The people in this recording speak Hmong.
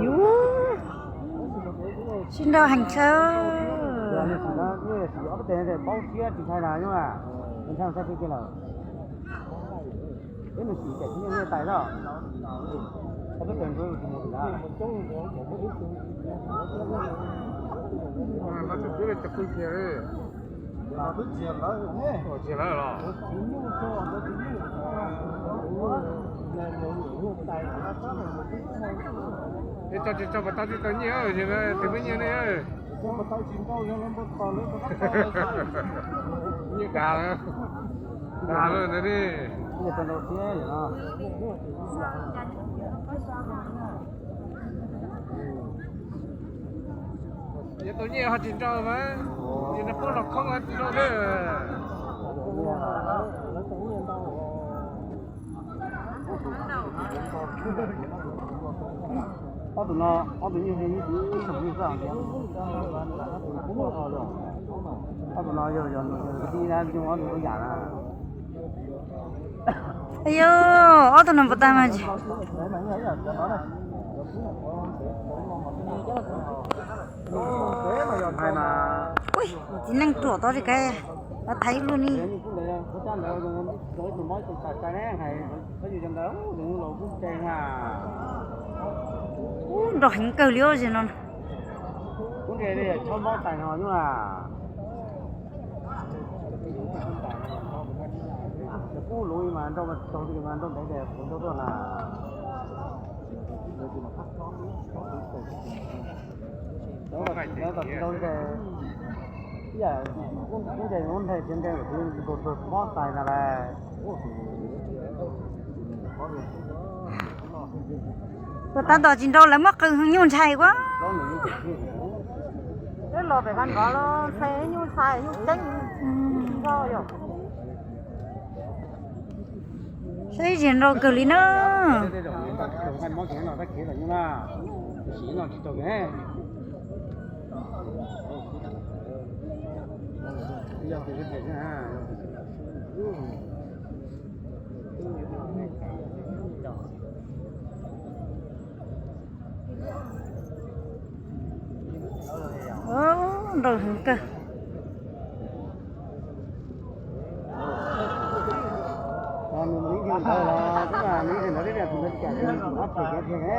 Yus, sib nrau heev kawg. Paub thiab tsis ntshai na, yus ntshai ntshai peb kiag lawm. Peb mus xyuas cais tib neeg niam tais na. Peb tes ntuav tus mus tis na. Twb txias lawm los? Es tso tsis tso puas tau tsis tau nyiaj, tus muaj nyiaj ne. Nyiaj dag, dag lawm ntawd ne. Yog tau nyiaj ho tsis nrau mas, yog nrog pub los khoob tsis nrau thiab. Ob tug no, ob tug nyuj, ob tug no yog yog kwv tij na, ob tug lub yam na. Yog ob tug no puas tau mas. Ui, txiv neej ruam tod tsis kav, los thaiv ib lub ni. Ub, nrau heev kawg li os no. Mob tais na las. Puas tab tom tsis nrau lawv muab qw nyuj ntshai ua. Los pem qab nrov los ntshai nyuj ntshai nyuj ceeb nrog yom. Saib ib zig nrau kawg li na. Nrau heev kawg. Nws ib ntawd los twb nws ib ntawd twb tus ntawd cas nws ob phev kiag thiab ne.